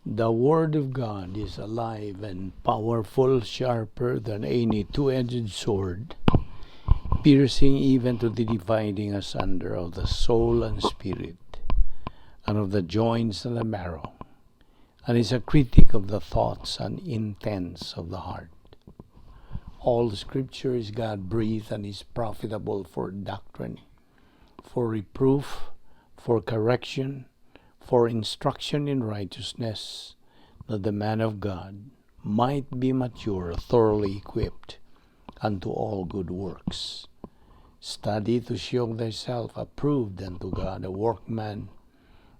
The Word of God is alive and powerful, sharper than any two-edged sword, piercing even to the dividing asunder of the soul and spirit, and of the joints and the marrow, and is a critic of the thoughts and intents of the heart. All Scripture is God breathed and is profitable for doctrine, for reproof, for correction, for instruction in righteousness, that the man of God might be mature, thoroughly equipped unto all good works. Study to show thyself approved unto God, a workman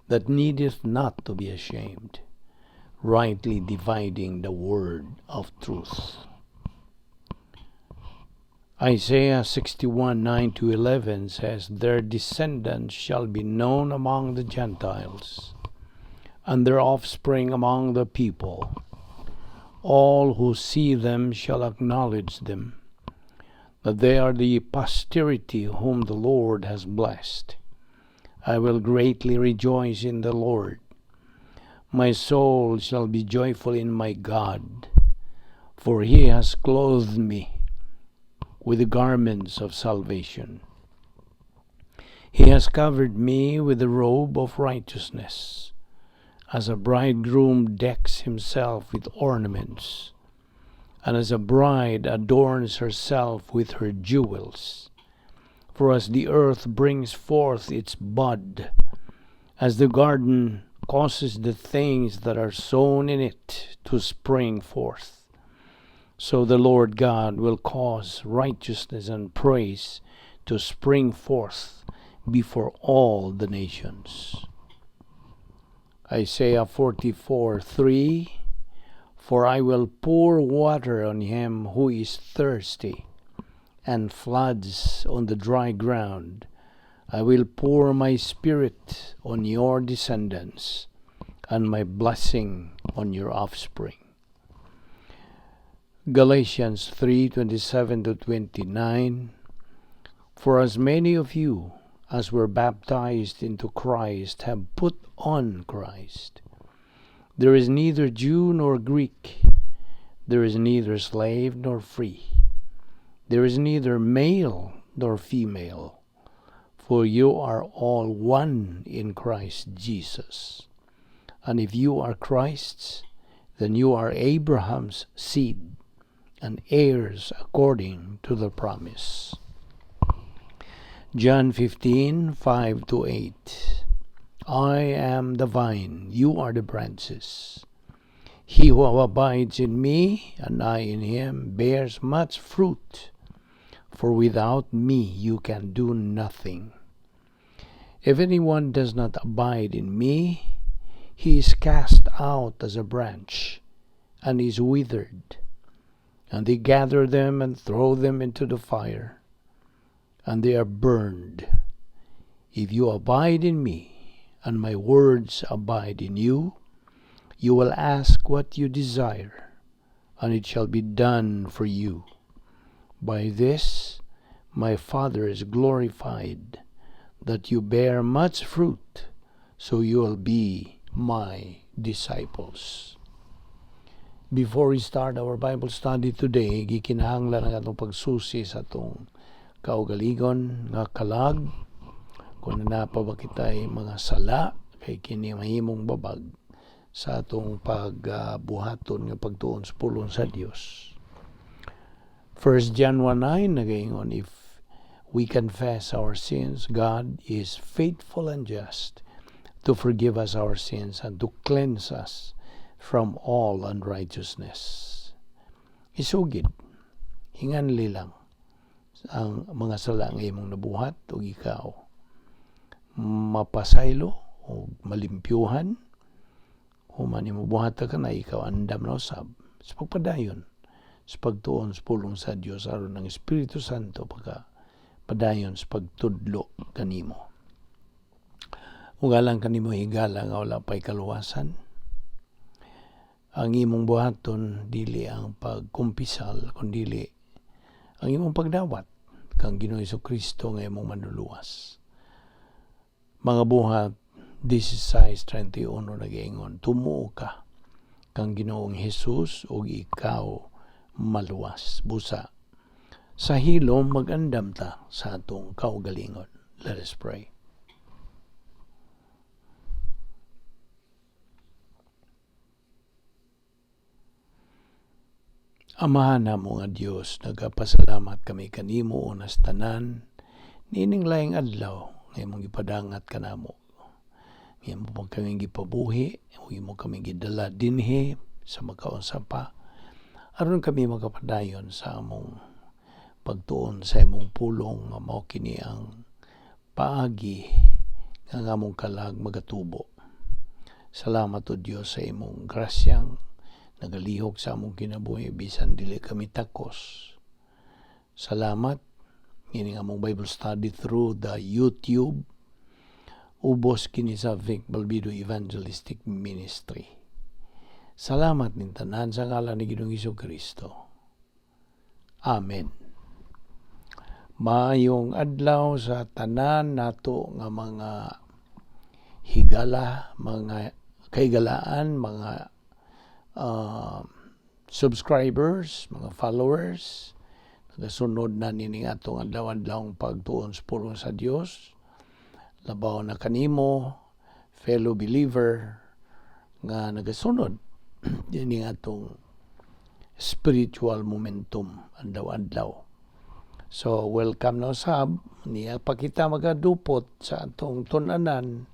that needeth not to be ashamed, rightly dividing the word of truth. Isaiah 61:9-11 says, "Their descendants shall be known among the Gentiles, and their offspring among the people. All who see them shall acknowledge them, that they are the posterity whom the Lord has blessed. I will greatly rejoice in the Lord. My soul shall be joyful in my God, for he has clothed me with the garments of salvation. He has covered me with the robe of righteousness, as a bridegroom decks himself with ornaments, and as a bride adorns herself with her jewels. For as the earth brings forth its bud, as the garden causes the things that are sown in it to spring forth, so the Lord God will cause righteousness and praise to spring forth before all the nations." Isaiah 44:3: "For I will pour water on him who is thirsty, and floods on the dry ground. I will pour my spirit on your descendants, and my blessing on your offspring." Galatians 3:27-29: "For as many of you as were baptized into Christ have put on Christ. There is neither Jew nor Greek, there is neither slave nor free, there is neither male nor female, for you are all one in Christ Jesus. And if you are Christ's, then you are Abraham's seed and heirs according to the promise." John 15:5-8: "I am the vine, you are the branches. He who abides in me, and I in him, bears much fruit, for without me you can do nothing. If anyone does not abide in me, he is cast out as a branch and is withered. And they gather them and throw them into the fire, and they are burned. If you abide in me, and my words abide in you, you will ask what you desire, and it shall be done for you. By this my Father is glorified, that you bear much fruit, so you will be my disciples." Before we start our Bible study today, gikinahanglan ang atong pagsusi sa atong kaugalingon nga kalag kung naa pa ba kitay mga sala, kay kini mahimong babag sa atong pagbuhaton nga pagtuon sa pulong sa Dios. 1 John 1:9 nagaingon, "If we confess our sins, God is faithful and just to forgive us our sins and to cleanse us from all unrighteousness." Isugid, hinganli lang ang mga sala nga imong nabuhat ug ikaw mapasaylo o malimpyuhan. Human imo buhata ka na, ikaw andam na usab sa pagpadayon sa pagtuon sa pulong sa Dios aron ang Espiritu Santo pagka padayon sa pagtudlo kanimo. Ug alang kanimo, higala, nga wala pa'y kaluwasan, ang imong buhaton dili ang pagkumpisal kundili ang imong pagdawat kang Ginoong Kristo nga imong manluluwas. Mga Buhat 16:31 nagaingon, "Tumuo ka kang Ginoong Hesus ug ikaw maluwas. Busa sa hilom magandam ta sa atong kaugalingon. Let us pray. Amahan namo nga Dios, nagapasalamat kami kanimo unas tanan niining laing adlaw nga imong gipadangat kanamo. Nga imo pa kami gipabuhi ug imo kami gidala dinhi sa makaunsa pa aron kami makapadayon sa among pagtuon sa imong pulong nga mao kini ang paagi nga ang among kalag magatubo. Salamat o Dios sa imong grasyang nagalihok sa among kinabuhi bisan dili kami takos. Salamat ining among Bible study through the YouTube, ubos kini sa Vic Balbido Evangelistic Ministry. Salamat ning tanan sa ngalan ni Ginoong Kristo. Amen. Maayong adlaw sa tanan nato nga mga higala, mga kahigalaan, mga subscribers, mga followers, nagasunod na nining atong adlaw-adlawng pagtuon sa pulong sa Dios. Labaw na kanimo, fellow believer, nga nagasunod nining atong spiritual momentum adlaw-adlaw. So welcome na usab niya pa kita magadupot sa atong tun-anan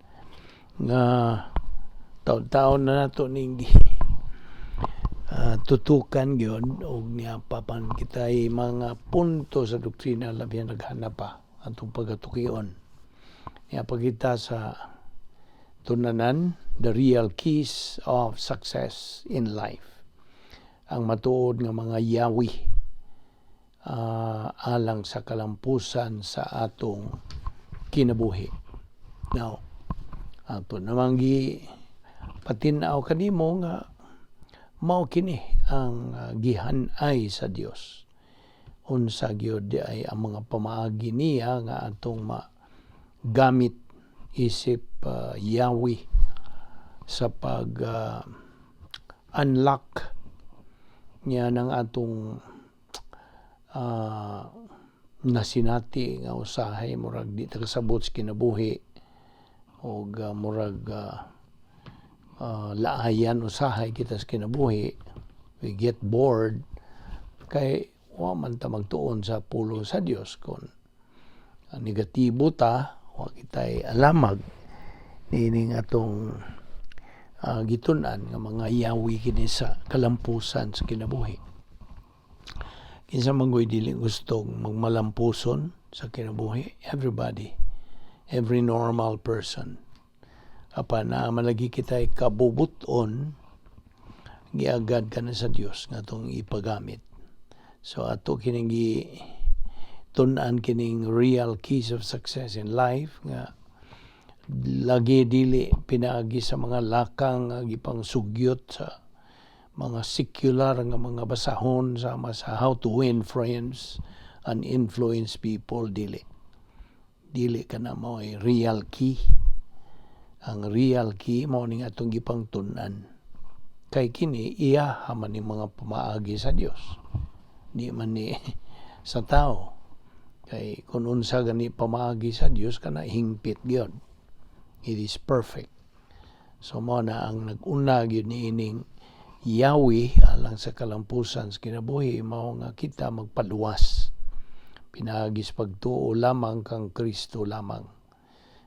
nga taon-taon na nato ning tutukan gyud, og niya papan kitay mga punto sa doktrina labi na naghanap pa atong pagatukion. Niya pa kita sa tun-anan, the real keys of success in life. Ang matuod nga mga yawi alang sa kalampusan sa atong kinabuhi. Now, ato namang gi patin-aw kanimo nga mao kini ang gihan-ay sa Dios. Unsa gyud di ay ang mga pamaagi niya nga atong magamit isip yawi sa pag unlock niya ng atong nasinati nga usahay murag di ta kasabot sa kinabuhi og murag laayan usahay kita sa kinabuhi. We get bored kay wa man ta magtuon sa pulong sa Dios. Kon negatibo ta, wa kitay alamag niining atong gitun-an nga mga yawi kini sa kalampusan sa kinabuhi. Kinsa man goy dili gustong magmalampuson sa kinabuhi? Everybody, every normal person. Apan naa man lagi kitay kabubuton, giagad ka na sa Dios nga atong ipagamit. So ato kining tun-an kining real keys of success in life nga lagi dili pinaagi sa mga lakang nga gipang sugyot sa mga secular nga mga basahon sama sa How to Win Friends and Influence People. Dili, dili kana mao ay real key. Ang real key mao ning atong gipangtun-an kay kini iya man ning mga pamaagi sa Dios, di man ni sa tao, kay kung unsa gani pamaagi sa Dios kana hingpit gyud, it is perfect. So mao na ang nag-una gyud niining yawi alang sa kalampusan sa kinabuhi mao nga kita magpaluwas pinaagi sa pagtuo lamang kang Kristo lamang.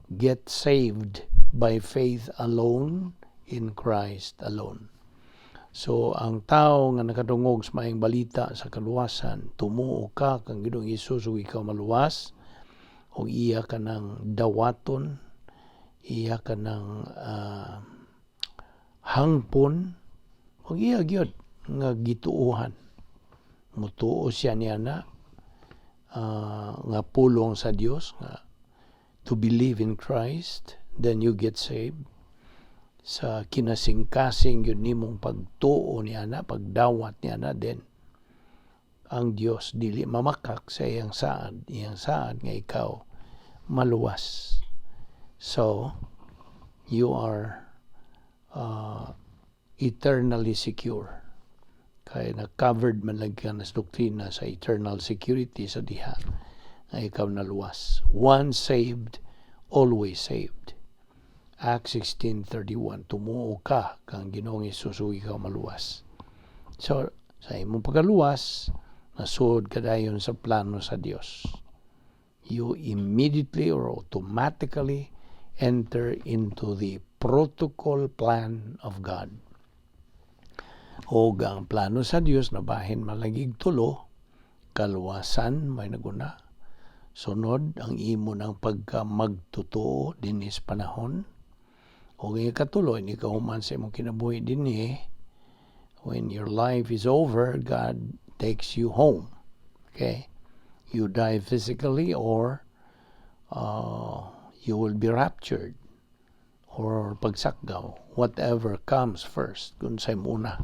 Get saved by faith alone in Christ alone. So ang tao nga nakadungog sa maayong balita sa kaluwasan, tumuo ka kang Ginoong Hesus ug ikaw maluwas, ug iya ka ng dawaton, iya ka ng hangpon, ug iya gyud nga gituohan. Mutuo siya niya na nga pulong sa Dios nga to believe in Christ, then you get saved. Sa kinasingkasing yun nimong pagtuo niya na, pagdawat niya na, then ang Dios dili mamakak sa iyang saad, iyang saad nga ikaw maluwas. So, you are Eternally secure. Kay na-covered man lang ka na sa doktrina sa eternal security sa diha nga ikaw naluwas. Once saved, always saved. Acts 16:31, tumuo ka kang Ginoong Hesus ug ikaw maluwas. So, sa imong pagkaluwas, nasuod ka dayon sa plano sa Dios. You immediately or automatically enter into the protocol plan of God. O ang plano sa Dios nabahin malagig tulo: kaluwasan may naguna, sunod ang imo ng pagka magtotoo dinis panahon, o ang ikatulo, ini kahuman sa imong kinabuhi dinhi, when your life is over, God takes you home. Okay? You die physically or you will be raptured or pagsakgaw, whatever comes first, kung sa muna.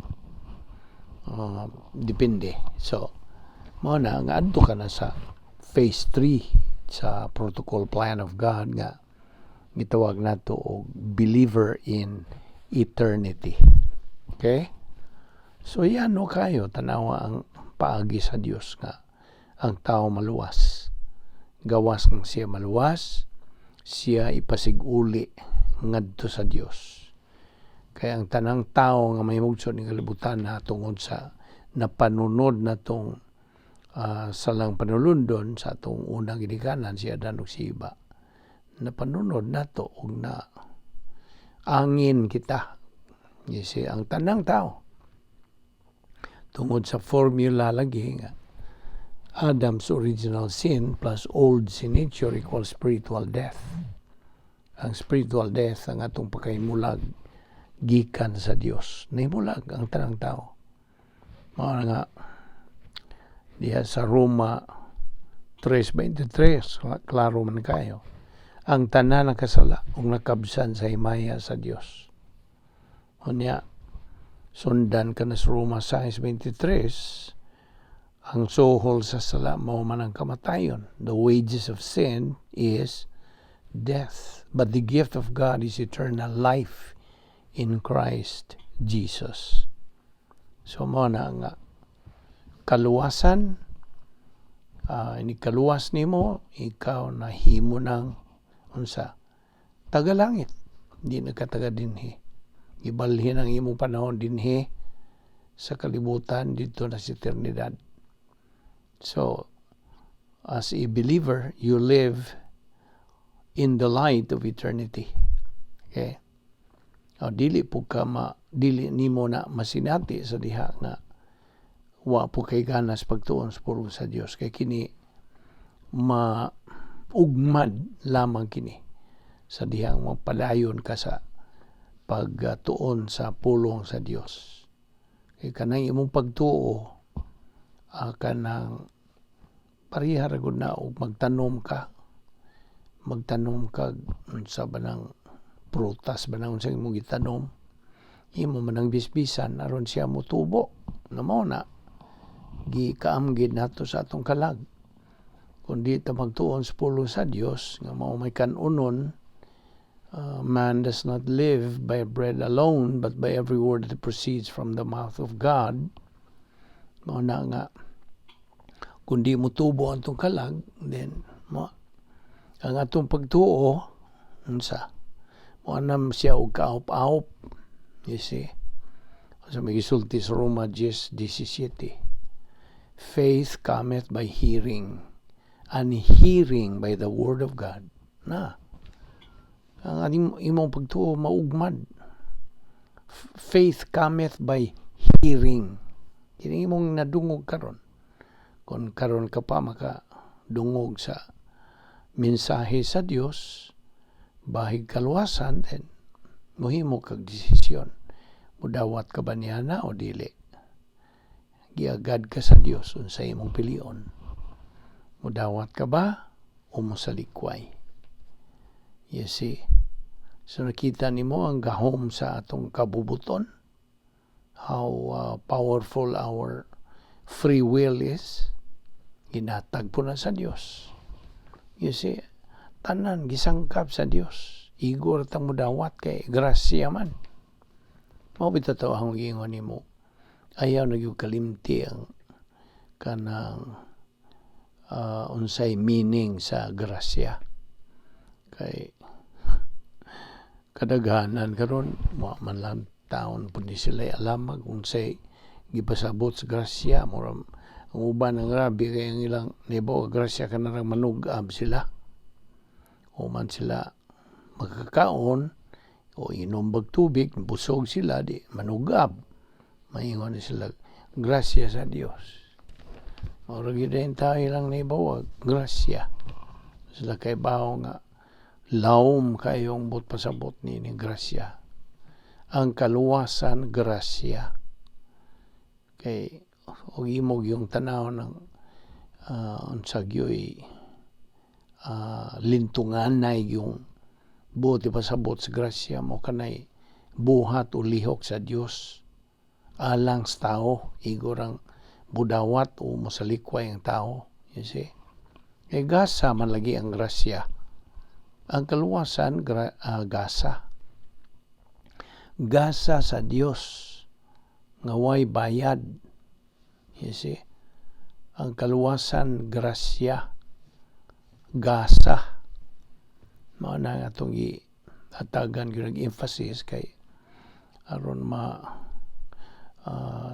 Depende. So, mao na nga adto ka na sa phase 3 sa protocol plan of God nga gitawag nato og believer in eternity. Okay? So yan no kayo tanawa ang paagi sa Dios nga ang tao maluwas. Gawas ng siya maluwas, siya ipasiguli ngadto sa Dios. Kaya ang tanang tao nga may mugso ning kalibutan na tungod sa napanunod na tong salang panulundon sa atong unang ginikanan, si Adan ug si Eva, napanunod nato ug na angin kita. You see, ang tanang tao tungod sa formula lagi nga Adam's original sin plus old sin nature equals spiritual death. Ang spiritual death ang atong pagkahimulag gikan sa Dios. Nahimulag ang tanang tao. Mao nga diha sa Roma 3:23, klaro man kayo. Ang tanan nakasala ug nakabsan sa himaya sa Dios. Unya, sundan ka na sa Roma 6:23, ang suhol sa sala mao man ang kamatayon. The wages of sin is death, but the gift of God is eternal life in Christ Jesus. So mao na nga kaluwasan, ini kaluwas nimo, ikaw nahimo ng unsa, tagalangit, di na ka taga dinhi. Ibalhin ang imong panahon dinhi sa kalibutan dito na sa eternidad. So, as a believer, you live in the light of eternity. Okay? O, dili po ka ma, dili nimo na masinati sa diha nga wa po kay ganas pagtuon sa pulong sa Dios, kay kini ma ugmad lamang kini sa dihang mapadayon ka sa pagtuon sa pulong sa Dios. Kay kanang imong pagtuo, kanang pareha ra gud na og magtanom ka unsa ba nang prutas ba nang unsa imong gitanom, imo man ang bisbisan aron siya motubo na. Mao na gikaamgid nato sa atong kalag kung di ta magtuon sa pulong sa Dios nga mao may kanunon. Man does not live by bread alone, but by every word that proceeds from the mouth of God. Mao na nga kung di mo tubo ang atong kalag, then mo ang atong pagtuo unsa mo anam siya og kaawp-awp. You see, sa may gisulti sa Roma 10:17, "Faith cometh by hearing, and hearing by the word of God." Na ang ating imong pagtuo maugmad. Faith cometh by hearing. Kini imong nadungog karon, kung karon ka pa makadungog sa mensahe sa Dios bahig kaluwasan, then muhimo kag desisyon, mudawat ka ba niya na o dili. Giagad ka sa Dios unsa imong pilion, mudawat ka ba o mosalikway. You see? So nakita nimo ang gahom sa atong kabubuton, how powerful our free will is. Ginatag po na sa Dios. You see, tanan gisangkap sa Dios. Igor tang mudawat kay grasya man. Mao bitaw to akong giingon nimo. Ayaw na gyud kalimti ang kanang unsay meaning sa grasya. Kay kadaghanan karon, wa man lang taon pud ni sila alamag unsay gipasabot sa grasya. Mura ang uban, ang grabe kay ang ilang nibo grasya, kanang manug-ab sila o man sila makakaon o inom bag tubig, busog sila, di manug-ab, maingon ni sila grasya sa Dios. Mura gyud tayo ilang nibaw grasya sila, kay bawo nga lawom kayong but pasabot ni grasya. Ang kaluwasan, grasya. Kay og imo yung tanaw ng unsa gyoy lintunganay yung buot ipasabot sa grasya mo, kanay buhat o lihok sa Dios alang sa tao, igorang budawat o mosalikway ang tao, you see. Kay gasa man lagi ang grasya. Ang kaluwasan, gasa, gasa sa Dios nga way bayad, you see. Ang kaluwasan, grasya, gasa. Mao na nga atong atagan gyud emphasis kay aron ma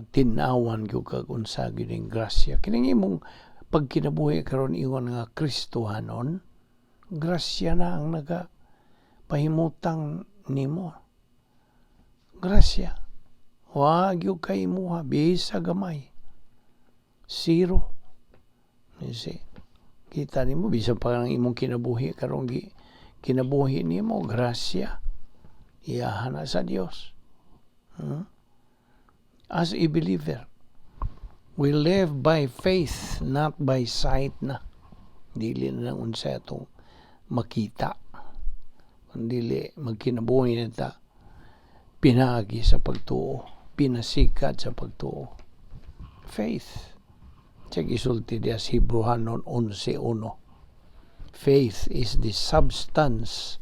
tin-awan gyud kag unsa gyud ning grasya. Kining imong pagkinabuhi karon, ingon nga Kristohanon, grasya na ang naga pahimutang nimo. Grasya, wa gyud kay imuha bisa gamay, zero, you see. Kita nimo, bisan pa ang imong kinabuhi karon, gi kinabuhi nimo, grasya, iyahan na sa Dios. As a believer, we live by faith, not by sight na. Dili na lang unsa atong makita, kundi magkinabuhi na ta pinaagi sa pagtuo, pinasikat sa pagtuo, faith. Check isulti diya sa Hebrehanon 11:1. Faith is the substance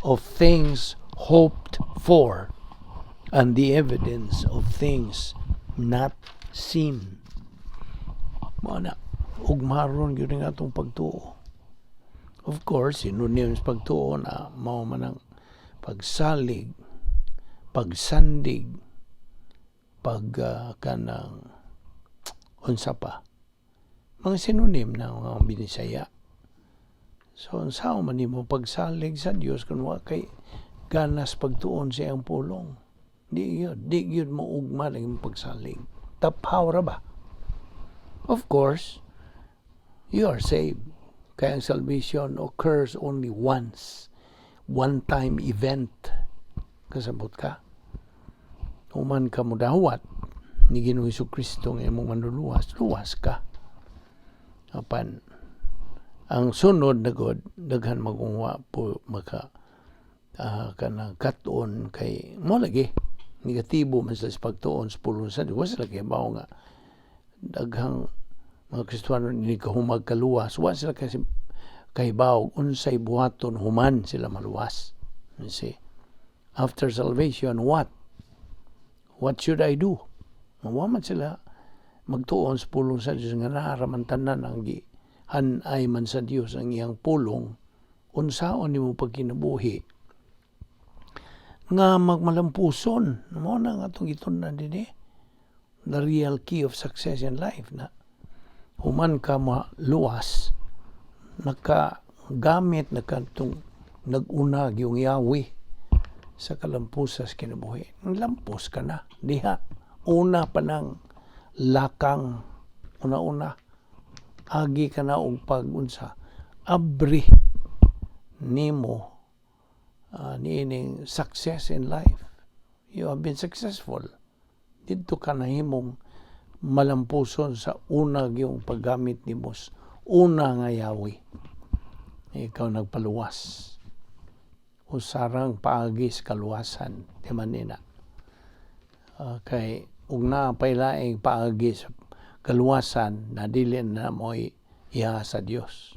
of things hoped for and the evidence of things not seen. Mao na, ugmaron gyud ang atong pagtuo. Of course, synonym sa pagtuo na mao man ang pagsalig, pagsandig, pag kanang unsa pa. Mga synonym na mga Binisaya. So, unsa man nimo pagsalig sa Dios kung wa kay ganas pagtuon sa iyang pulong? Di gyud mo ugma ang imong pagsalig. Taphaw ra ba? Of course, you are saved. Kaya ang salvation occurs only once. One-time event. Kasabot ka? Human ka mudawat ni Ginoong Kristo nga imong manluluwas, luwas ka. Apan ang sunod na god, daghan magungwa po maka kanang kat-on, kay mo lagi negatibo man sila sa pagtuon sa pulong sa Dios. Wa sila kay nga daghang mga Kristiyano ni kahumag kaluwas, wa sila kasi kahibaw unsay buhaton human sila maluwas, you see. After salvation, what should I do? Wa man sila magtuon sa pulong sa Dios nga naa man tanan ang gi hanay man sa Dios ang iyang pulong, unsaon nimo pagkinabuhi nga magmalampuson. Mao na nga atong gitun-an dinhi, the real key of success in life na human ka maluwas, nakagamit na kadtong nag-unag yung Yahweh sa kalampusas kinabuhi. Lampos ka na diha, una pa nang lakang, una-una agi ka na og pag-unsa, abri nimo niining success in life. You have been successful didto ka nahimong malampuson sa unag yung paggamit nimo, una nga Yahweh, ikaw nagpaluwas. Usarang paagi sa kaluwasan di man nina. Kay ug naa pay laing paagi sa kaluwasan na dili na mo'y iya sa Dios,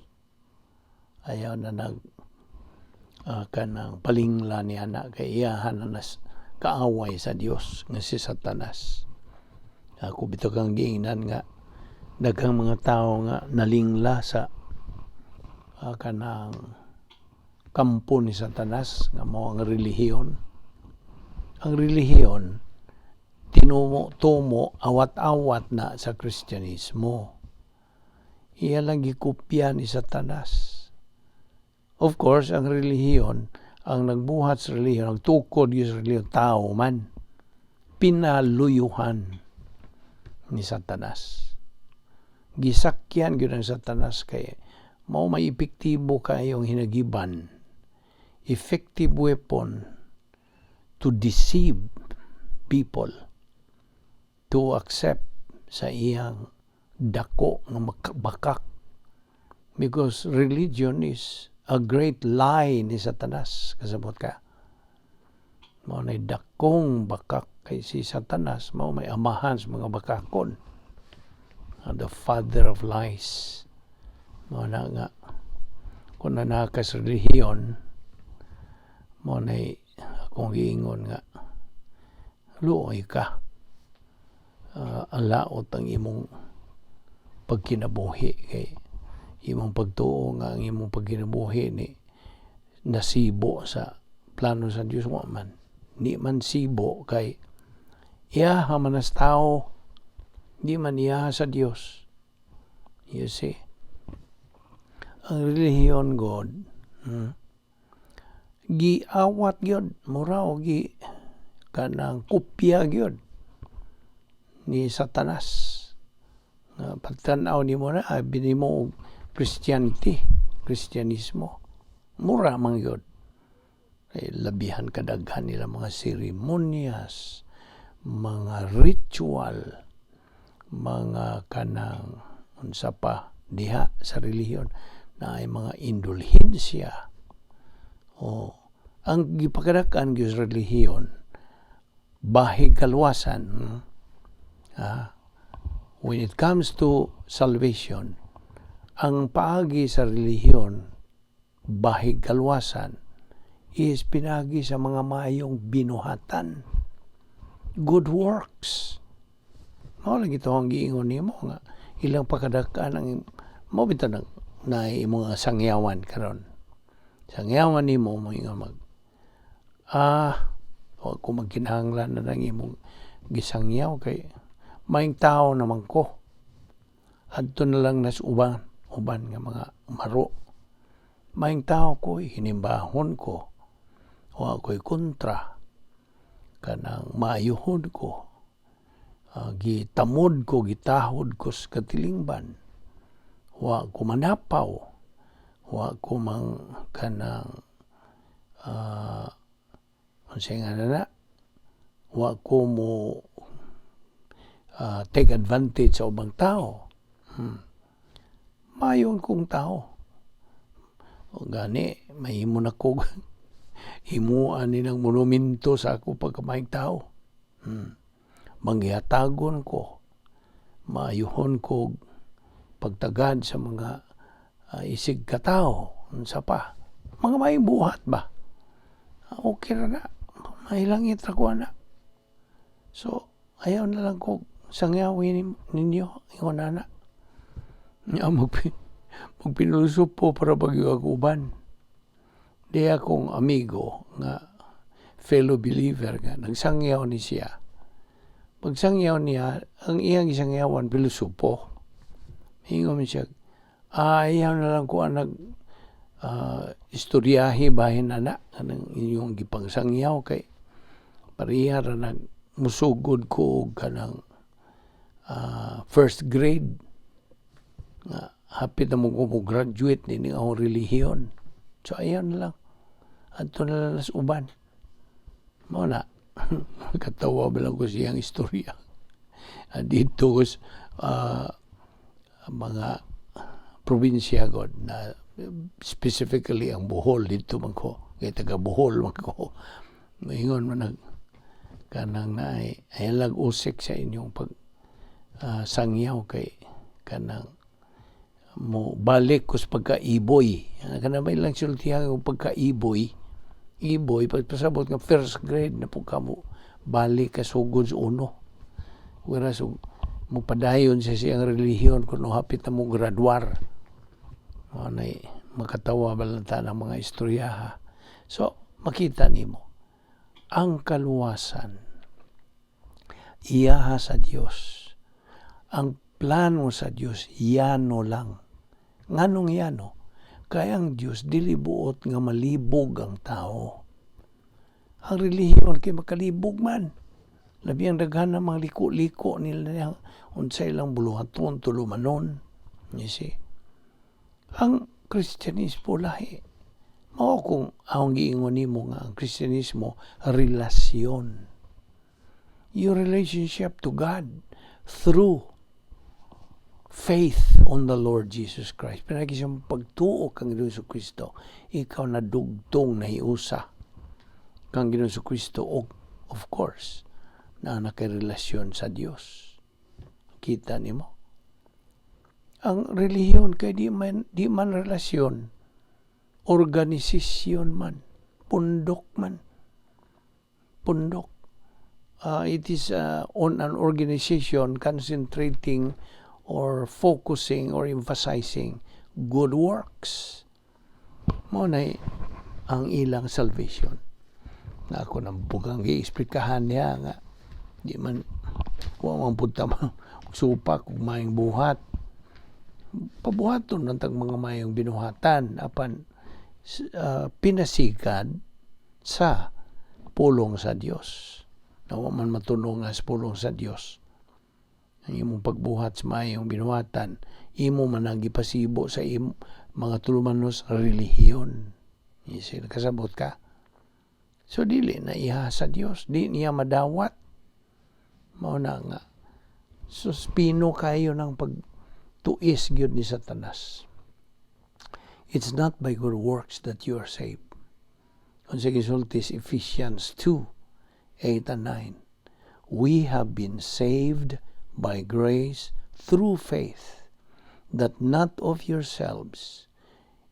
ayaw na nag kanang palingla niya na, kay iyahan na nas kaaway sa Dios nga si Satanas. Ako bitaw kang giingnan nga daghang mga tao nga nalingla sa kanang kampo ni Satanas nga mao ang relihiyon. Ang relihiyon tinumo tumo awat-awat na sa Kristyanismo. Iya lang gikopya ni Satanas. Of course, ang relihiyon, ang nagbuhat sa relihiyon, ang tukod sa relihiyon, tao man. Pinaluyuhan ni Satanas. Gisakyan gyud ang Satanas kay mao may epektibo kayong hinagiban. Effective weapon to deceive people to accept sa iyang dako nga bakak, because religion is a great lie ni Satanas, kasabot ka? Mao nay dakong bakak kay si Satanas mao may amahan sa mga bakakon, the father of lies. Mao na nga kung naa ka sa relihiyon, mao nay akong giingon nga luoy ka, alaot ang imong pagkinabuhi kay imong pagtuo nga ang imong pagkinabuhi ni nasibo sa plano sa Dios. Wa man, di man sibo kay iya man as tao, di man iya sa Dios. You see, ang relihiyon god, giawat gyud, mura og gi kanang kopya gyud ni Satanas nga pagtan-aw nimo na abi nimo og Christianity, Kristyanismo, mura man gyud kay labihan kadaghan nila mga seremonyas, mga ritual, mga kanang unsa pa diha sa relihiyon na ay mga indulhensya o ang gipakadak-an gyud sa relihiyon, bahig kaluwasan. When it comes to salvation, ang paagi sa relihiyon bahig kaluwasan is pinagi sa mga maayong binuhatan, good works. Mao lagi to ang giingon nimo nga ilang pakadak-an ang mao bitaw nang na imong sangyawan karon. Sangyawan nimo mo ingon mag wa ko magkinahanglan na ng imong gisangyaw kay maayong tao naman ko. Adto na lang nas uban, uban nga mga maro. Maayong tao ko, hinimbahon ko. Wa ko'y kontra. Kanang maayuhon ko. Gitamod ko, gitahod ko sa katilingban. Wa ko manapaw. Wa ko mang kanang unsay nga na, wa ko mo take advantage sa ubang tao. Mayon kong tao. O gani, mahimo na ko himuan ni ng monumento sa ako pagkamaayong tao. Manggihatagon ko, maayuhon ko pagtagad sa mga isig katao, unsa pa. Mga maayong buhat ba? Okay ra na. Mahilangit ra ko ana. So, ayaw na lang ko sangyawin ninyo, ingon ana. Nga magpinulosopo para pag uban. Di akong amigo nga fellow believer nga nagsangyaw ni siya. Pagsangyaw niya, ang iyang isangyawan pilosopo. Ingon man siya, ayaw na lang ko nag istoryahe bahin ana anang inyong gipangsangyaw kay pareha ra nag musugod ko og kanang first grade nga hapit na mo ko mo graduate ni akong relihiyon. So ayaw na lang. Adto na lang nas uban. Mao na. Katawa ba lang ko siyang istorya. Dito ko mga probinsya god na specifically ang Bohol, dito man ko kay taga Bohol man ko. Moingon man nag kanang naay ay lag usik sa inyong pag sangyaw kay kanang mo balik ko sa pagkaiboy. Kanang may lang sultihan ang pagkaiboy iboy, pagpasabot nga first grade na po ka mo. Balik ka sugod sa uno. Whereas mupadayon siya siyang relihiyon kung hapit na mo graduar. Mao na makatawa balanta ng mga istoryaha. So, makita nimo ang kaluwasan iyaha sa Dios. Ang plano sa Dios, yano lang. Nganong yano? Kay ang Dios dili buot nga malibog ang tao. Ang relihiyon kay makalibog man. Labi ang daghan ng mga liko-liko nila unsay lang buluhaton tulumanon. You see? Ang Kristyanismo lahi. Mao kung ang giingon nimo nga ang Kristyanismo relasyon. Your relationship to God through faith on the Lord Jesus Christ. Pinagi siyang pagtuo kang Ginoong Kristo, ikaw na dugtong nahiusa kang Ginoong Kristo o, of course, na nakarelasyon sa Dios. Kita nimo? Ang relihiyon kay di man relasyon, organisasyon man, pundok man. Pundok. It is on an organization concentrating or focusing or emphasizing good works. Mao na ang ilang salvation. Nga ako nang bugang giesplikahan niya nga di man wa man pud ta supak ug maayong buhat. Pabuhaton lang tag mga maayong binuhatan apan pinasikad sa pulong sa Dios. Na wa man matuno nga sa pulong sa Dios. Ang imong pagbuhat sa maayong binuhatan, imo man ang gipasibo sa imo mga tulumanos relihiyon. You see, nakasabot ka? So dili na iha sa Dios, di niya madawat. Mao na nga suspino kayo ng pagtuis gyud ni Satanas. It's not by good works that you are saved. Unsa gisulti sa Ephesians 2:8 and 9. We have been saved by grace through faith, that not of yourselves.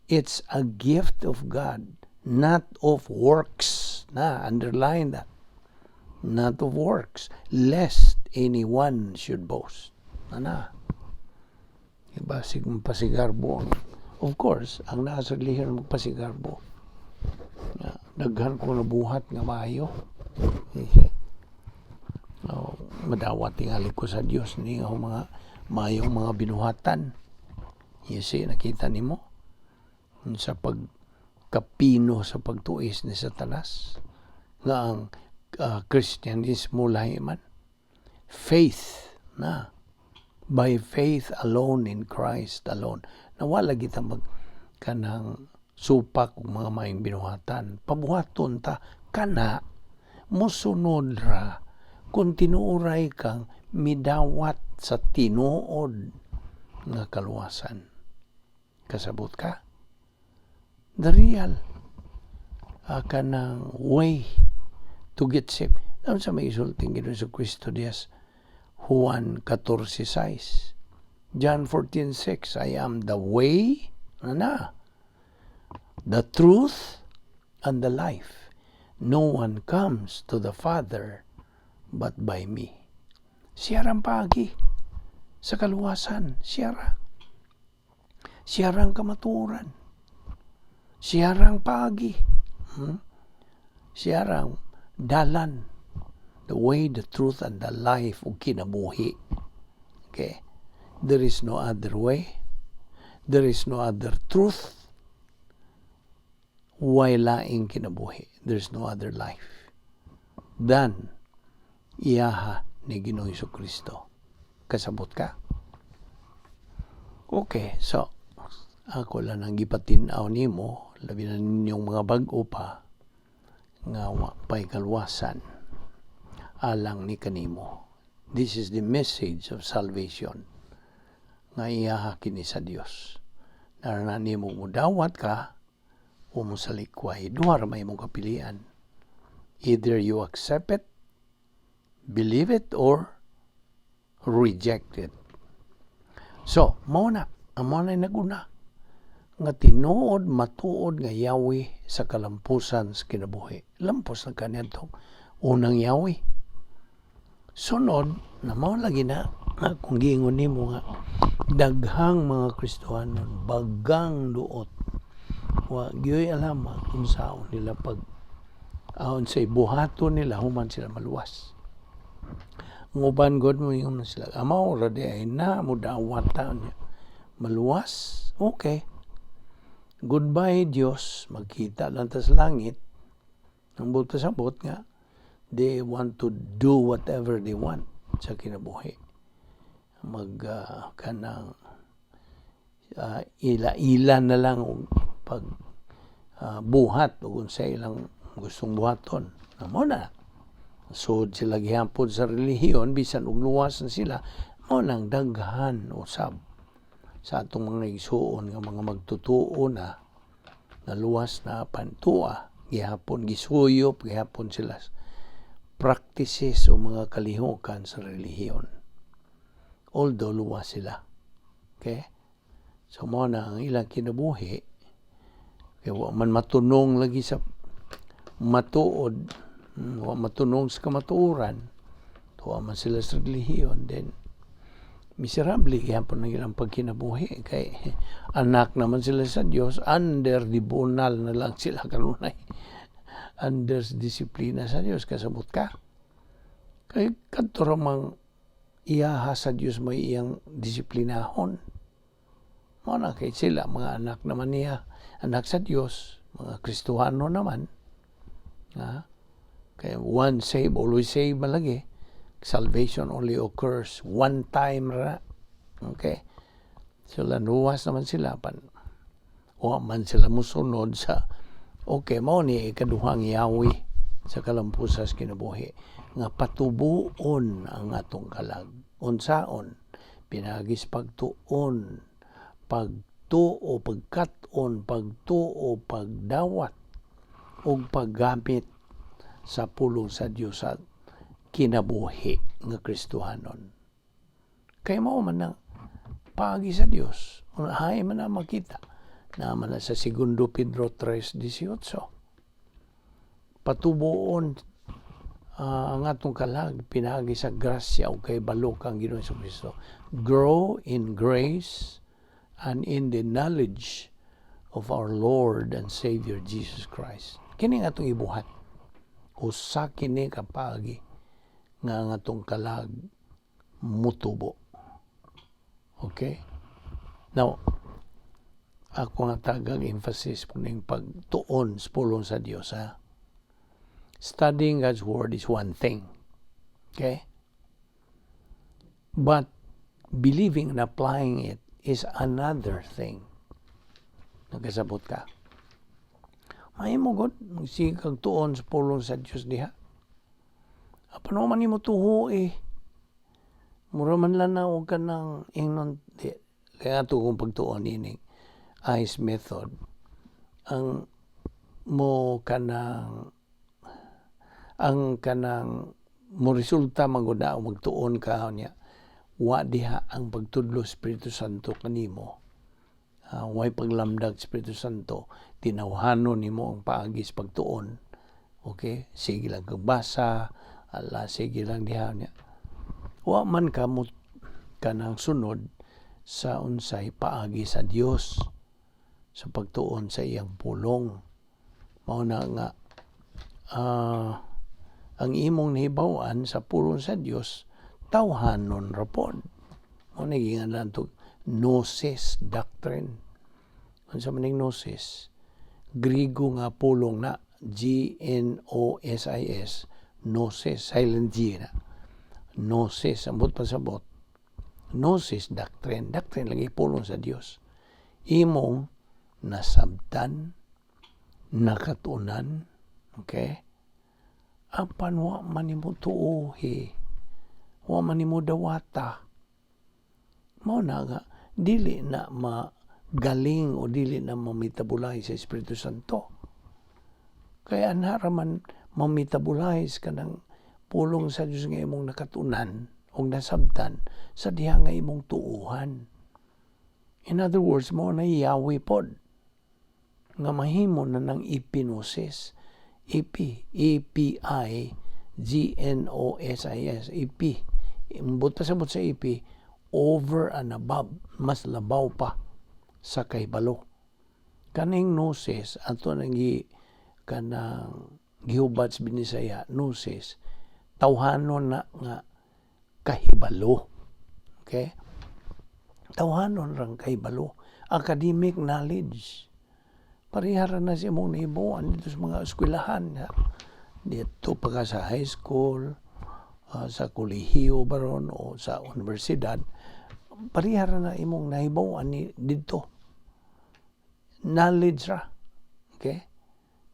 It's a gift of God, not of works. Na, underline that. Not of works, lest anyone should boast. Ana. Iba, sig pasigarbo. Of course, ang nasa relihiyon magpasigarbo. Nga, daghan ko nabuhat nga maayo. Oh, madawat tingali ko sa Dios ni nga mga maayong mga binuhatan. You see, nakita nimo sa pagkapino sa pagtuis ni Satanas nga ang Christianismo lahi man. Faith na by faith alone in Christ alone. Nawala kita mag kanang supak ug mga maayong binuhatan. Pabuhaton ta kana mosunod ra kung tinuoray kang midawat sa tinuod nga kaluwasan. Kasabot ka? The real kanang way to get saved. Unsa may isulting Ginoong Kristo dias Juan 14:6. John 14:6, "I am the way, na, the truth, and the life. No one comes to the Father but by me." Siya rang paagi sa kaluwasan. Siya ra. Siya rang kamatuoran. Siya rang paagi. Siya rang dalan. The way, the truth, and the life ug kinabuhi. Okay? There is no other way. There is no other truth. Way laing kinabuhi. There is no other life than iyaha ni Ginoong Kristo. Kasabot ka? Okay, so ako lang ang gipatin-aw nimo, labi na ninyong mga bag-o pa nga wa pa'y kaluwasan alang ni kanimo. This is the message of salvation nga iyaha kini sa Dios. Narana nimo mudawat ka o mosalikway. Duha ra may imong kapilian. Either you accept it, believe it, or reject it. So, mao na, ang mao na naguna nga tinuod matuod nga yawi sa kalampusan sa kinabuhi. Lampos na kaniadtong unang yawi. Sunod, na mao lagi na nga kung giingon nimo nga daghang mga Kristohanon bagang duot, wa gyoy alam kung saon nila pag unsay buhaton nila human sila maluwas. Ang uban god mo ingon sila, amaw ra di ay na mo dawat ta niya. Maluwas, okay. Goodbye Dios, magkita lang ta sa langit. Ang buot pasabot nga they want to do whatever they want sa kinabuhi. Mag kanang ila-ila na lang og pag buhat ug unsa ilang gustong buhaton. Mao na. Sud sila gihapon sa relihiyon bisan og luwas na sila, mao nang daghan usab sa atong mga igsuon nga mga magtutuo na naluwas na pantua gihapon gisuyop gihapon sila practices o mga kalihukan sa relihiyon, although luwas sila. Okay, so mao na ang ilang kinabuhi kay wa man matunong lagi sa matuod, wa matunong sa kamatuoran, tuwa man sila sa relihiyon, then miserable gihapon ang ilang pagkinabuhi kay anak naman sila sa Dios, under the bunal na lang sila kanunay, under disiplina sa Dios. Kasabot ka kay kadto ra mang iyaha sa Dios may iyang disiplinahon. Mao na kay sila mga anak naman niya, anak sa Dios, mga Kristohano naman, ha? Kay once saved, always saved man lagi. Salvation only occurs one time ra. Okay, so lanuwas naman sila pan wa man sila musunod sa, okay, mao ni ikaduhang yawi sa kalampusas kinabuhi nga patubuon ang atong kalag. Unsaon? Pinaagi sa pagtuon, pagtuo, pagkat-on, pagtuo, pagdawat ug paggamit sa pulong sa Dios sa kinabuhi nga Kristohanon. Kay mao man ang paagi sa Dios. Hay man na makita. Naman na sa Segundo Pedro 3:18. Patubuon ang atong kalag pinaagi sa grasya o kay balok ang Ginoong Kristo. Grow in grace and in the knowledge of our Lord and Savior Jesus Christ. Kini nga atong ibuhat. Usa kini ka paagi nga ang atong kalag mutubo. Okay? Now, ako nga tagag emphasis po ning pagtuon sa pulong sa Dios, ha. Studying God's Word is one thing. Okay? But believing and applying it is another thing. Nagkasabot ka? Mahimo god magsige kag tuon sa pulong sa Dios diha. Apan wa man nimo tuho eh. Mura man lang na og kanang ingnon di, kaya ato kong pagtuon ining ICE method ang mo kanang ang kanang mo resulta man gud na magtuon ka niya, wa diha ang pagtudlo Espiritu Santo kanimo, way paglamdag Espiritu Santo, tinawhanon nimo ang paagi sa pagtuon. Okay, sige lang kag basa, ala, sige lang diha niya, wa man ka mo kanang sunod sa unsay paagi sa Dios sa pagtuon sa iyang pulong. Mao na nga ang imong nahibaw-an sa pulong sa Dios tawhanon ra pod. Mao na giingan to gnosis doctrine. Unsa man ning gnosis? Grigo nga pulong na, G N O S I S, gnosis, silent G na. Gnosis, ambot pasabot. Gnosis doctrine, doctrine lagi pulong sa Dios. Imong nasabtan, nakatunan, okay? Apan wa man nimo tuohi, wa man nimo dawata. Mao na nga dili na magaling o dili na ma-metabolize sa Espiritu Santo. Kaya ana ra man ma-metabolize kanang pulong sa Dios nga imong nakatunan o nasabtan sa diha nga imong tuuhan. In other words, mao na yawi pod nga mahimo na ng epignosis. E P, E P I Gnosis, epi. Buot pasabot sa epi, over and above, mas labaw pa sa kahibalo. Kaning gnosis, ato nang gi kanang gihubad sa Binisaya, gnosis, tawhanon na nga kahibalo. Okay? Tawhanon rang kahibalo. Academic knowledge. Pareha ra na sa imong nahibaw-an didto sa mga eskwelahan. Didto pa ka sa high school, sa kolehiyo baron o sa universidad, pareha ra na imong nahibaw-an ni didto. Knowledge ra. Okay?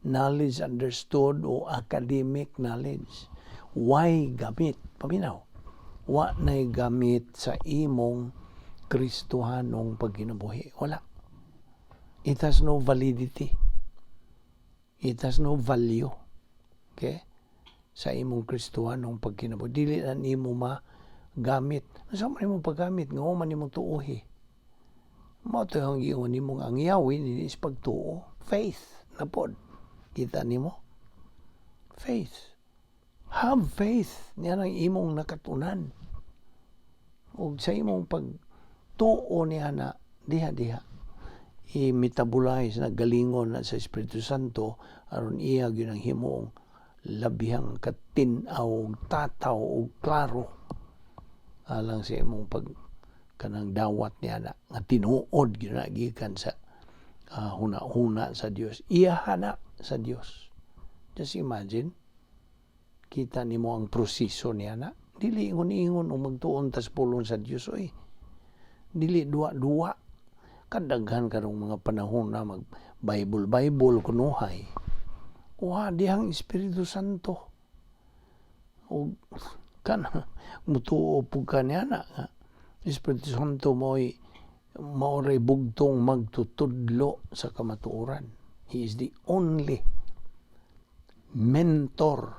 Knowledge understood o academic knowledge. Why gamit? Paminaw. Wa na'y gamit sa imong Kristohanong pagkinabuhi. Wala. It has no validity. It has no value. Okay? Sa imong Kristohanong pagkinabuhi. Dili na nimo magamit. Unsa man imong paggamit nga man imong tuohi? Mao to ang giingon nimo nga ang Yahweh ni is pagtuo. Faith na pod. Kita nimo? Faith. Have faith. Niya ang imong nakatunan. Ug sa imong pagtuo niya na diha-diha i-metabolize na, galingon na sa Espiritu Santo aron iya gyud ang himong labihang katin-aw ug tataw ug klaro alang sa imong pag kanang dawat niya na nga tinuod gyud na gikan sa huna-huna sa Dios, iya na sa Dios. Just imagine, kita nimo ang proseso niya na dili ingon-ingon o magtuon tas pulong sa Dios, oy. Dili duwa-duwa. Kadaghan karong mga panahon na mag Bible Bible kunuhay. Wa dihang Espiritu Santo. O kana mutuo pug ka niya na nga Espiritu Santo mo'y maoray bugtong magtutudlo sa kamatuoran. He is the only mentor,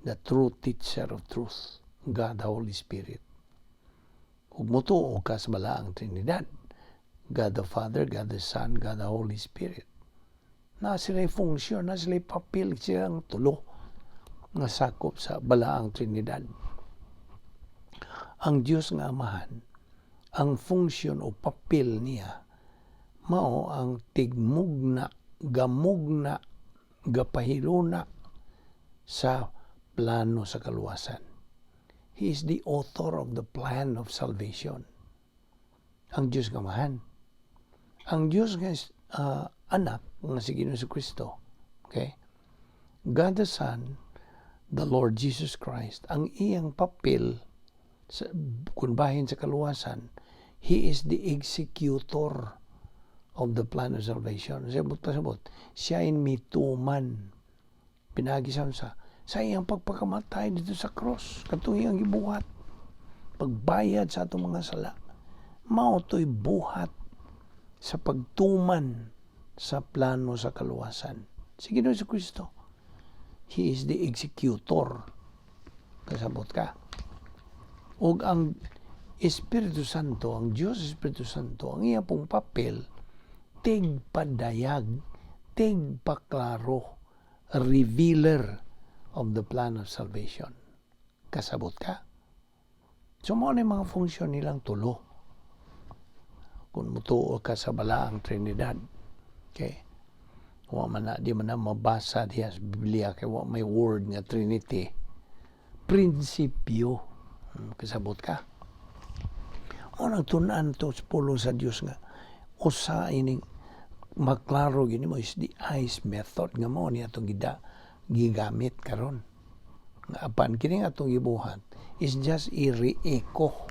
the true teacher of truth, God the Holy Spirit. Ug mutuo ka sa Balaang Trinidad, God the Father, God the Son, God the Holy Spirit. Na sila'y funksyon, na sila'y papel, silang tulo nga sakop sa Balaang Trinidad. Ang Dios nga Amahan, ang funksyon o papel niya mao ang tigmugna, gamugna, gapahiluna sa plano sa kaluwasan. He is the author of the plan of salvation. Ang Diyos nga Amahan. Ang Diyos nga Anak nga si Ginoong Kristo. Okay? God the Son, the Lord Jesus Christ, ang iyang papel sa kun bahin sa kaluwasan, He is the executor of the plan of salvation. Sabot pasabot, siya in mituman. Pinagi sa iyang pagpakamatay didto sa cross, katong iyang gibuhat, pagbayad sa atong mga sala. Mao to'y buhat sa pagtuman sa plano sa kaluwasan. Si Ginoong Kristo, He is the executor. Kasabot ka? Ug ang Espiritu Santo, ang Diyos Espiritu Santo, ang iya pong papel, tigpadayag, tigpaklaro, revealer of the plan of salvation. Kasabot ka? So, mao na mga funksyon nilang tulo. Kung mutuo ka sa Balaang Trinidad. Okay? Wa man na, di man na mabasa diha sa Biblia kay wa may word nga Trinity. Prinsipyo. Kasabot ka? O nagtun-an to sa pulong sa Dios nga usa ining maklaro gini mo is the ice method nga mao ni atong gida gigamit karon. Nga apan kini nga atong gibuhat is just i-re-echo.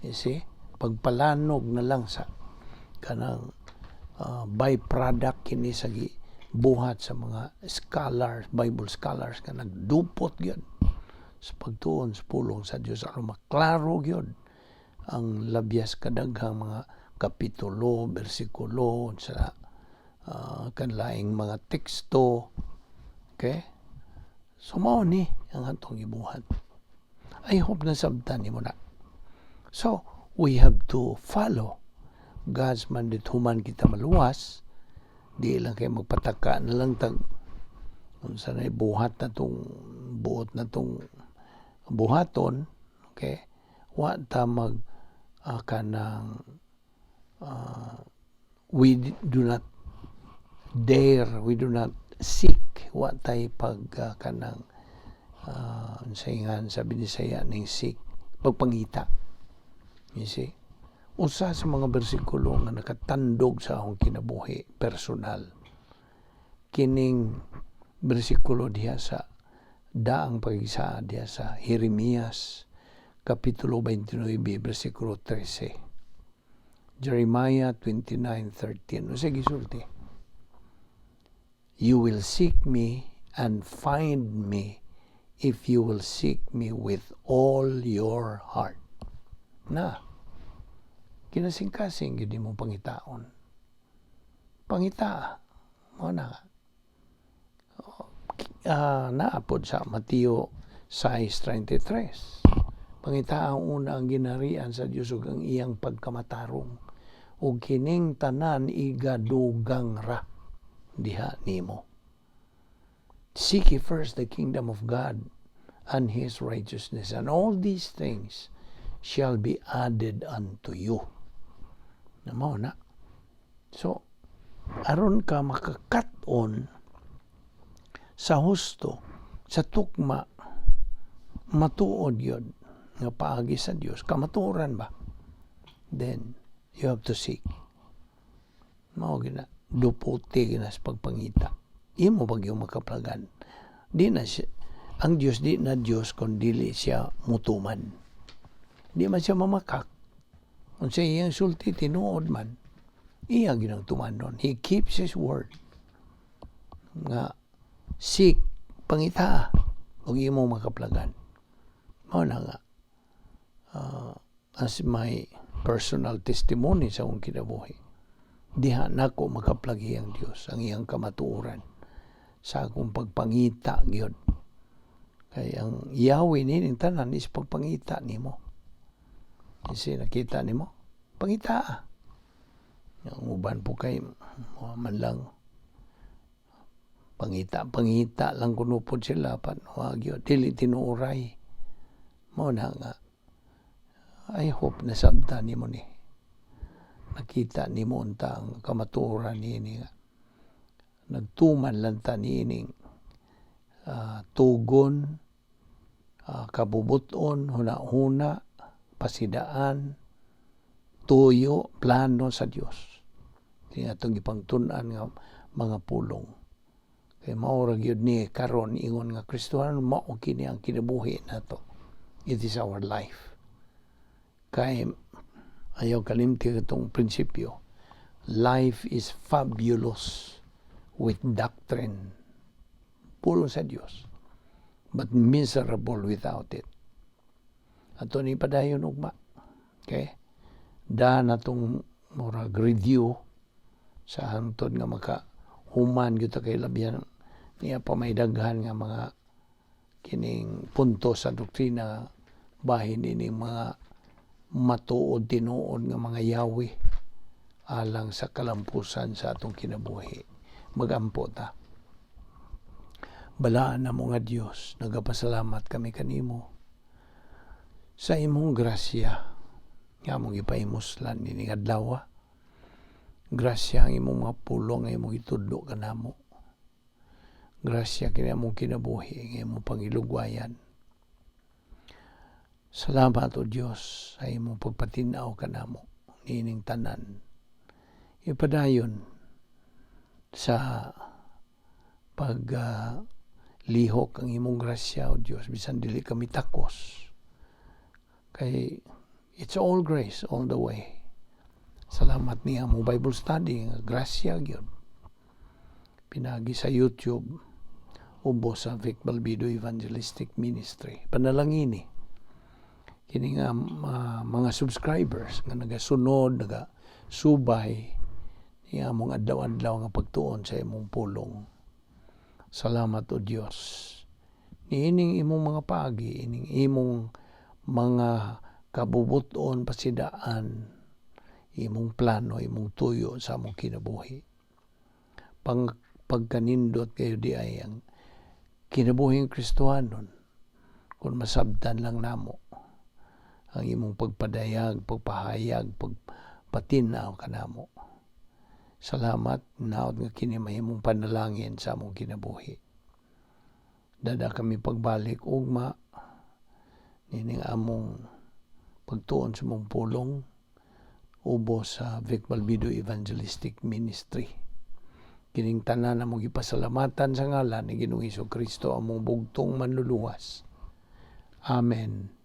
You see? Pagpalanog na lang sa kanang byproduct kini sa gibuhat sa mga scholars, Bible scholars nga nagdupot gyud sa pagtuon sa pulong sa Dios aron maklaro gyud ang labyas kadaghang mga kapitulo, bersikulo sa kanlaing mga teksto. Okay? So mao ni ang atong gibuhat. I hope nasabtan nimo na. So, we have to follow God's mandate human kita maluwas. Di lang kay magpataka na lang tag Unsa na buhat na tong buot na tong buhaton, okay? Wa ta mag kanang we do not dare, we do not seek, wa tay pag kanang unsay nga sa Binisaya ning seek, pagpangita. You see? Usa sa mga bersikulo nga nakatandog sa akong kinabuhi personal, kining bersikulo diha sa Daang Pakigsaad, diha sa Jeremias Kapitulo 29 bersikulo 13. Jeremiah 29:13. Unsa gisulti? "You will seek me and find me if you will seek me with all your heart." Na, kinasing-kasing gyud mo pangitaon. Pangita. Mao na. Naa pod sa Mateo 6:33. Pangita ang una ang ginharian sa Dios ug ang iyang pagkamatarong, ug kining tanan igadugang ra diha nimo. Seek ye first the kingdom of God and his righteousness, and all these things shall be added unto you. Na mao na. So, aron ka makakat-on sa husto, sa tukma, matuod yun nga paagi sa Dios, kamatuoran ba? Then, you have to seek. Mao gina, duputi gina sa pagpangita. Imo pag yung makaplagan. Di na siya, ang Dios di na Dios kung dili siya mutuman. Di man siya mamakak. Unsa iyang sulti, tinuod man. Iya ginang tumanon. He keeps his word. Nga seek, pangita ug imo makaplagan. Mao na nga as my personal testimony sa akong kinabuhi. Diha nako makaplagi ang Dios, ang iyang kamatuoran sa akong pagpangita gyud. Kay ang Yahweh nining tanan is pagpangita nimo. Kasi nakita nimo, pangita. Ang uban po kay man lang pangita, pangita lang kuno pod sila pan wa gyud, dili tinuoray. Mao na nga I hope nasabtan nimo ni. Nakita nimo unta ang kamatuoran niini nga nagtuman lang ta niining tugon, kabubuton, huna-huna, pasidaan, tuyo, plano sa Dios. Kaya atong gipangtun-an nga mga pulong. Kay mao ra gyud ni karon ingon nga Kristohanon, mao kini ang kinabuhi nato. It is our life. Kay ayaw kalimti itong prinsipyo. Life is fabulous with doctrine. Pulong sa Dios. But miserable without it. Ato ni padayon ugma. Okay? Da na tong murag review sa hangtod nga maka human gyud ta, kay labihan niya pa may daghan nga mga kining punto sa doktrina bahin ining mga matuod, tinuod nga mga Yahweh alang sa kalampusan sa atong kinabuhi. Magampo ta. Balaan na mo nga Dios, nagapasalamat kami kanimo sa imong grasya nga among gipahimuslan nining adlaw. Grasya ang imong mga pulong nga imong gitudlo kanamo. Grasya kini among kinabuhi nga imong pangilugwayan. Salamat, O Dios, sa imong pagpatin-aw kanamo niining tanan. Ipadayon sa pag lihok ang imong grasya, O Dios, bisan dili kami takos. Kay it's all grace all the way. Salamat niya mo Bible study nga grasya gyud. Pinagi sa YouTube ubos sa Vic Balbido Evangelistic Ministry. Panalangini kini nga mga subscribers nga nagasunod, nagasubay niya among adlaw-adlaw nga pagtuon sa imong pulong. Salamat, O Dios. Niining imong mga paagi, ining imong mga kabubuton, pasidaan, imong plano, imong tuyo sa among kinabuhi. Pagkanindot kayo di ay ang Kinabuhing Kristohanon kung masabtan lang namo ang imong pagpadayag, pagpahayag, pagpatin-aw kanamo. Salamat, naot nga kini mahimong panalangin sa among kinabuhi. Dada kami pagbalik ugma nining among pagtuon sa imong pulong ubos sa Vic Balbido Evangelistic Ministry. Kining tanan among gipasalamatan sa ngalan ni Ginoong Kristo, among bugtong Manluluwas. Amen.